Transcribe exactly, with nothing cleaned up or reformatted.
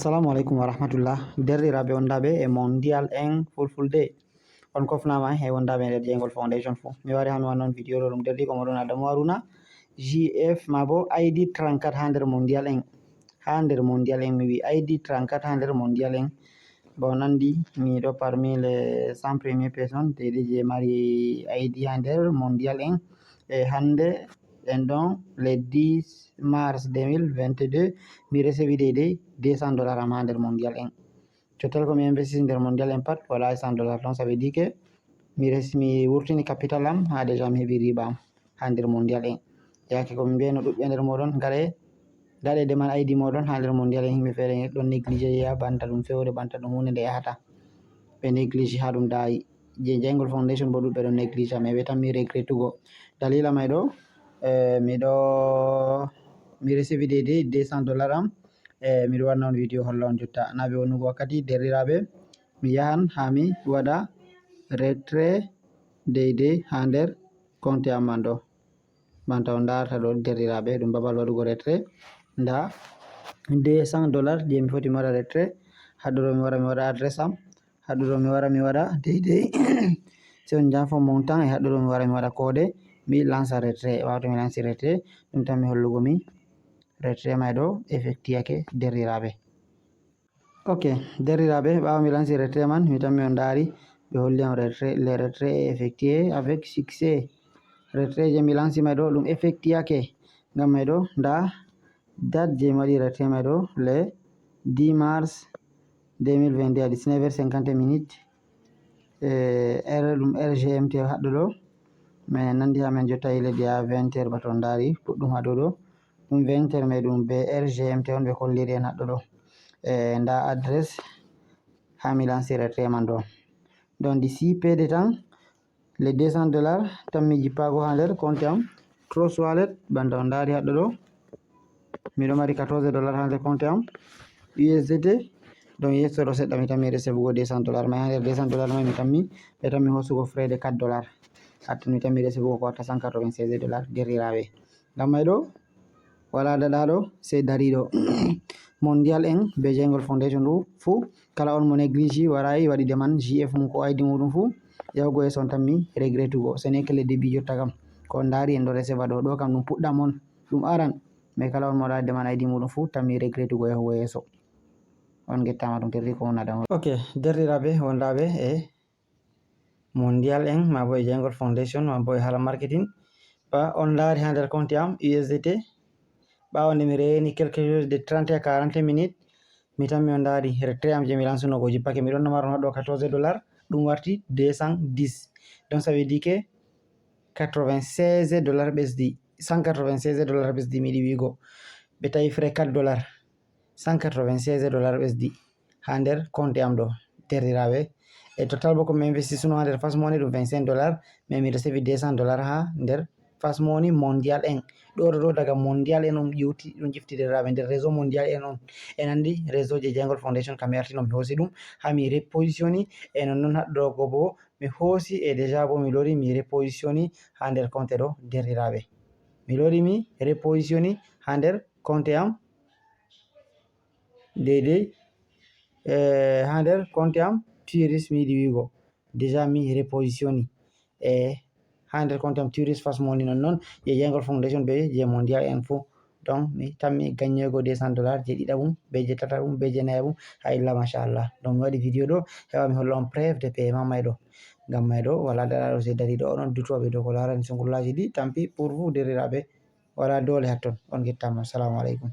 Assalamu alaikum wa rahmatullah. Derɗiraaɓe wondaaɓe e Mondial en Fulfulde. On kofnaama e wondaaɓe e nder Jeyngol Foundation fuu. Mi wari haa mi wanna on video ɗo, ɗum derɗiiko mooɗon Adamu Haruna, J F maa bo I D trente-quatre haa nder Mondial en. Haa nder Mondial en, mi wi'i I D trente-quatre haa nder Mondial en. Ba on anndi, mi ɗo parmi les cent premières personnes, deydey je mari I D haa nder Mondial en. E hannde, en ɗon le dix mars deux mille vingt-deux, mi recevi deydey deux cents dollars am haa nder Mondial en. Total ko mi investis nder Mondial en pat, walaa cent dollars ɗon, ça veut dire que mi resi, mi wurtini capital am, haa déjà mi heɓi riba am haa nder Mondial en. Yaake ko mi mbiyayno ɗuɓɓe nder mooɗon, ngaɗe, ngaɗe demande I D mooɗon haa nder Mondial en, yimɓe feere ɗon négligé, yi'a banta ɗum fewre, banta ɗum huunde nde yahata. Ɓe négligé haa ɗum daayi. Je Jeyngol Foundation bo ɗuɓɓe ɗon négligé, mais ɓe tammi regrettugo. Dalila may ɗo, eh, miɗo, mi recevi deydey deux cents dollars am, eh, miɗo wanna on video holla on jotta. Na ɓe wonnugo wakkati, derɗiraaɓe, mi yahan haa mi waɗa retrait deydey haa nder compte am man ɗo. Banta on ndaarta ɗo, derɗiraaɓe, ɗum babal waɗugo retrait. Nda deux cents dollars je mi foti mi waɗa retrait. Haɗɗo ɗo mi wara mi waɗa adresse am. Haɗɗo ɗo mi wara mi waɗa deydey. Sey on njaafo montant e haɗɗo ɗo mi wara mi waɗa code. Mi lansa retrait. Ɓaawo to mi lansi retrait, ɗum tan mi hollugo mi retrait may ɗo effectué ake, derɗiraaɓe. Ok, derɗiraaɓe, ɓaawo mi lansi retrait man, mi tammi on ndaari, ɓe holli am retrait, le retrait est effectué avec succès. Retrait je mi lansi may ɗo, ɗum effectué ake. Ngam may ɗo, nda date je mi waɗi retrait may ɗo, le dix mars deux mille vingt-deux à dix-neuf heures cinquante minutes. Eh, heure ɗum heure G M T haɗɗo ɗo. Mais nandi haa min jotta e leddi haa vingt heures, ba to on ndaari, puɗɗum haɗɗo ɗo. Ɗum vingt heures, mais ɗum be heure G M T on ɓe holliri en haɗɗo ɗo. Eh, nda adresse haa mi lansi retrait man ɗo. Donc, d'ici peu de temps, les deux cents dollars tammi jippaago haa nder compte am. Trust Wallet, banta on ndaari haɗɗo ɗo. Miɗo mari quatorze dollars haa nder compte am. U S D T, donc, yeeso ɗo seɗɗa, mi tammi recevugo deux cents dollars may. Haa nder deux cents dollars may, mi tammi, ɓe tammi hoosugo frais de quatre dollars. Hatta mi tammi recevugo ko watta cent quatre-vingt-seize dollars, derɗiraaɓe. Ngam may ɗo, walaa daɗaaɗo, sey dariiɗo. Mondial en be Jeyngol Foundation ɗo fuu, kala on mo négligé, waraay waɗi demande J F mum ko I D muuɗum fuu, yahugo yeeso on tammi regrettugo. Ce n'est que le début jotta kam. Ko on ndaari en ɗo receva ɗo, ɗo kam ɗum puɗɗam on, ɗum aran. Mais kala on mo waɗaay demande I D muuɗum fuu, tammi regrettugo yahugo yeeso. On ngettaama ɗum, derɗi ko wona ɗam. Ok, derɗiraaɓe wondaaɓe e Mondial en, maa bo e Jeyngol Foundation, maa bo e haala marketing. Ba on ndaari haa nder compte am U S D T. Ɓaawo nde mi reeni quelque chose de trente à quarante minutes, mi tammi on ndaari retrait am je mi lansuno go jippake. Mi ɗon no maro haɗɗo quatorze dollars, ɗum warti deux cent dix. Donc, ça veut dire que quatre-vingt-seize dollars ɓesdi, cent quatre-vingt-seize dollars ɓesdi, mi yiɗi wi'go. Ɓe tawi frais quatre dollars, cent quatre-vingt-seize dollars ɓesdi haa nder compte am ɗo, derɗiraaɓe. E total bo ko mi investi suno haa nder Fast Money ɗum vingt-cinq dollars, mais mi recevi deux cents dollars haa nder Fast Money Mondial en. Ɗo, ɗo, ɗo daga Mondial en on ƴiwti, ɗum ƴifti, derɗiraaɓe, nder réseau Mondial en on. En anndi réseau je Jeyngol Foundation kam mi arti no mi hoosi ɗum haa mi repositioni, e non non haɗɗo go bo mi hoosi e déjà bo mi lori mi repositioni haa nder compte ɗo, derɗiraaɓe. Mi lori mi repositioni haa nder compte am deydey, eh, haa nder compte am Turis mi yiɗi wi'go. Déjà mi repositioni, eh, haa nder compte am Turis Fast Money non non je Jeyngol Foundation be je Mondial en fuu. Donc, mi tammi gaññoygo deux cents dollars je ɗiɗaɓum, be je tataɓum, be je nayaɓum, haa illa machallah. Donc, mi waɗi video ɗo, heɓa mi holla on preuve de paiement may ɗo. Ngam may ɗo, walaa daɗaaɗo sey dariiɗo, onon dutooɓe dow ko laarani sungullaaji ɗi, tant pis pour vous, derɗiraaɓe, walaa doole hatton. On ngettaama. Assalamu aleykum.